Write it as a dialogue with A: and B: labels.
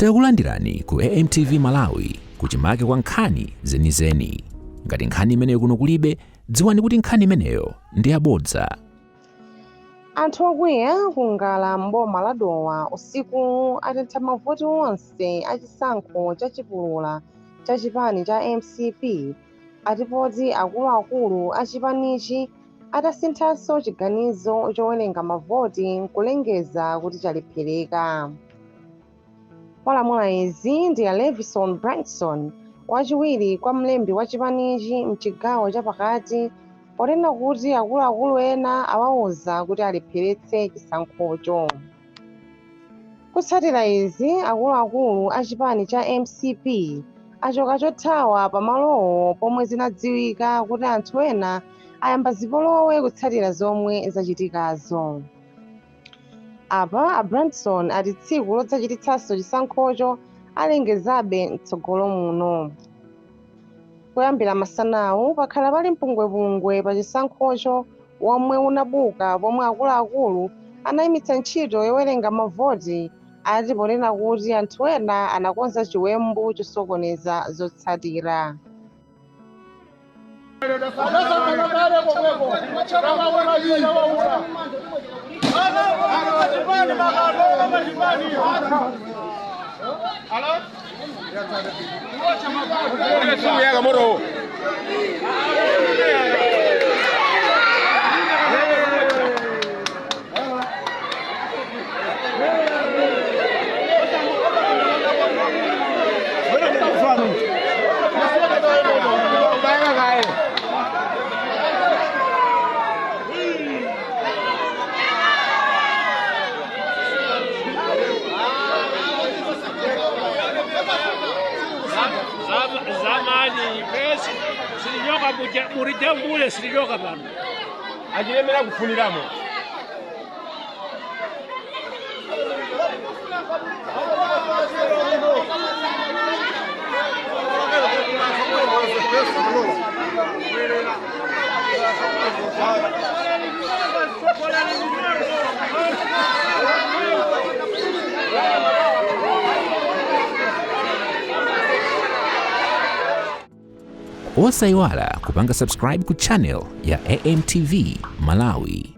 A: Takulandirani ku AMTV Malawi kuchimake kwa nkhani zenizeni. Ngati nkhani imeneyo kuno kulibe, dziwani kuti nkhani imeneyo ndi yabodza.
B: Anthu okwiya ku Ngala m'boma la Dowa usiku atentha mavoti onse a chisankho cha chipulula cha chipani cha MCP ati poti akuluakulu a chipanichi atasinthanso chiganizo chowerenga mavoti nkulengeza kuti chalephereka. Walamula izi ndi a Levison Branson, wachiwiri kwa mlembi wa chipanichi mchigawo chapakati, ponena kuti akuluakulu ena awauza kuti alepheretse chisankhocho. Kutsatira izi, akuluakulu a chipani cha MCP achoka chothawa pamalowo pomwe zinadziwika kuti anthu ena ayamba zipolowe kutsatira zomwe zachitikazo. Apa a Branson ati tsiku lodzachititsanso chisankhocho alengezabe mtsogolo muno. Kuyambira masanawu pakhala pali mpungwepungwe pa chisankhocho womwe unabuka pomwe akuluakulu anayimitsa ntchito yowerenga mavoti ati ponena kuti anthu ena anakonza chiwembu chosokoneza zotsatira.
C: Zamani pesi silichoka mulijambule silichoka pano.
D: Achilemera kufuniramo.
A: Osayiwala kupanga subscribe ku channel ya AMTV Malawi.